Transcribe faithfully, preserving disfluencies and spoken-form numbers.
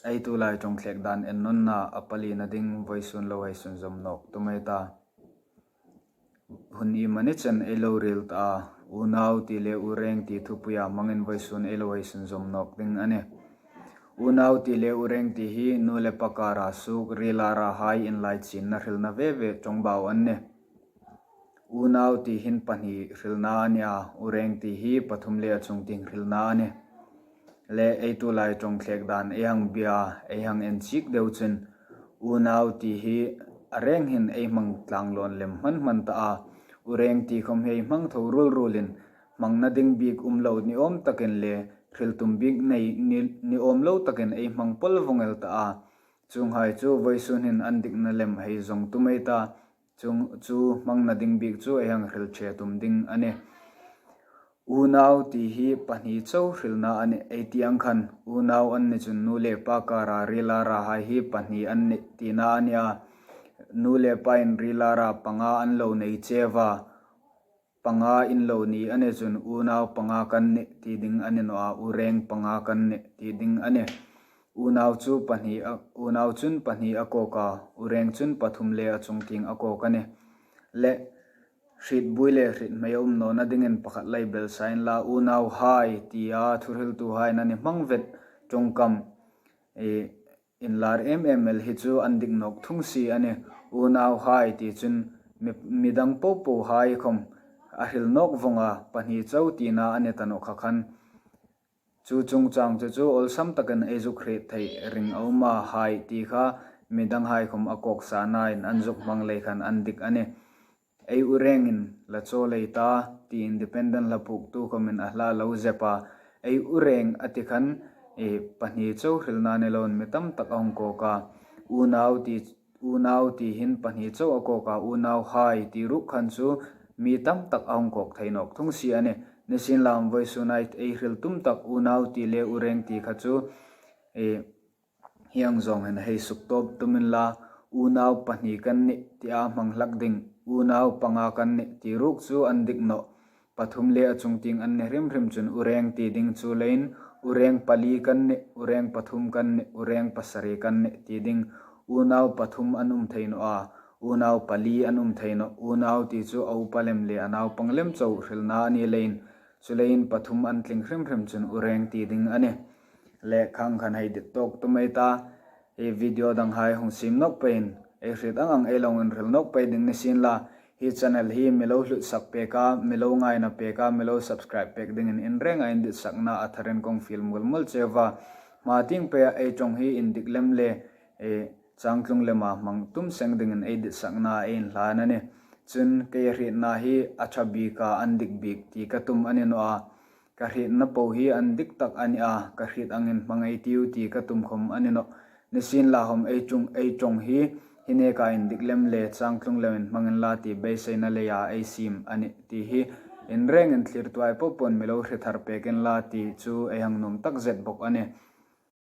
Ei tulai ṭawng thlek dan ennawnna a palina ding vawisun lo hei sunzawm nawk tum ei ta. Hun iemani chen ei lo ril ta a, unau ti le ureng ti thupuia hmangin vawisun ei lo hei sunzawm nawk ding a nih. Unau ti le ureng ti hi nu le pa kara suok rila rahai inlaichinna hrilna ve ve ṭawngbau an nih. Unau ti hin pahni hrilna a nih a, ureng ti hi pathum le a chung tieng hrilna a nih. Le ei tulai ṭawng thlek dan ei hang bia, ei hang en chik deu chun, unau ti hi a reng hin ei hmang tlang lawn lem hman hman ta a, ureng ti khawm hi hmang tho rul rulin, hmangna ding bik um lo ni awm takin le hril tum bik nei ni, ni awm lo takin ei hmang pawl vawng el ta a. Chuonghai chu vawisun hin an dikna lem hei zawng tum ei ta. Chung chu hmangna ding bik chu ei hang hril ṭhe tum ding a nih. Unau ti hi pahni chau hrilna a nih. Ei ti ang khan unau an ni chun nu le pa kara rila rahai hi pahni an nih tina a nih a. Nu le pain rila ra panga an lo nei cheu a, panga in lo ni a ni chun unau panga kan nih ti ding a ni naw a, ureng panga kan nih ti ding a nih. Unau chu pahni a, unau chun pahni a kawk a, ureng chun pathum le a chung tieng a kawk a nih. Le hrietbui le hriet hmei a um nawna dingin pakhat lei bel sa inla, unauhai tia thuhriltuhai an ni hmang vet ṭawngkam, e, inlar em em el hi chu an dik nawk thung si a nih. Unauhai ti chun mi, midang popohai khawm a hril nawk vawng a, pahni chau tina a ni ta naw kha khan. Chu chungchang chu chu awlsam takin ei zuk hriet thei ring a um a, hai ti kha midanghai khawm a kawk sa nain an zuk hmang lei khan an dik a nih. Ei urengin la chaw lei ta ti independent hla puktu khawmin a hla lo zep a. Ei ureng a ti khan, e, pahni chau hrilna ni loin mi tam tak a hung kawk a. Unau ti, unau ti hin pahni chau a kawk a, unauhai ti ruok khan chu mi tam tak a hung kawk thei nawk thung si a nih. Nisienla vawisun ei hril tum tak unau ti le ureng ti kha chu, e, hieng zawng hin hei suktawp tum inla, unau pahni kan nih tia hmang hlak ding, unau panga kan nih ti ruok chu an dik nawh. Pathum le a chung tieng an ni hrim hrim chun ureng ti ding chu leiin, ureng pali kan nih, ureng pathum kan nih, ureng pasari kan nih ti ding. Unau pathum an um thei naw a, unau pali an um thei nawh. Unau ti chu a upa lem le a naupang lem chau hrilna a ni leiin, chuleiin pathum an tling hrim hrim chun ureng ti ding a nih. Le khang khan hei dit tawk tum ei ta. Hi video danghai hung siem nawk peiin, ei hriet ang ang ei lo inhril nawk pei ding nisienla, hi channel hi mi lo hlutsak pek a, mi lo ngaina pek a, mi lo subscribe pek dingin in renga in ditsakna a tharin kong fiel mual mual cheu a. Hma tieng peia ei ṭawng hi indik lem le, e, changtlung lema hmang tum seng dingin ei ditsakna ei inhlan a nih. Chun kei hrietna hi a ṭha bik a, an dik bik ti ka tum a ni naw a. Ka hrietna po hi an dik tak a ni a, ka hriet angin hmang ei tiu ti ka tum khawm a ni nawh. Nisienla khawm ei ṭawng, ei ṭawng hi, hi neka indik lem le changtlung lemin hmang inla ti beiseina leia ei siem a nih ti hi in rengin thlirtuhai popo'n mi lo hre thar pek inla ti chu ei hang nuom tak zet bawk a nih.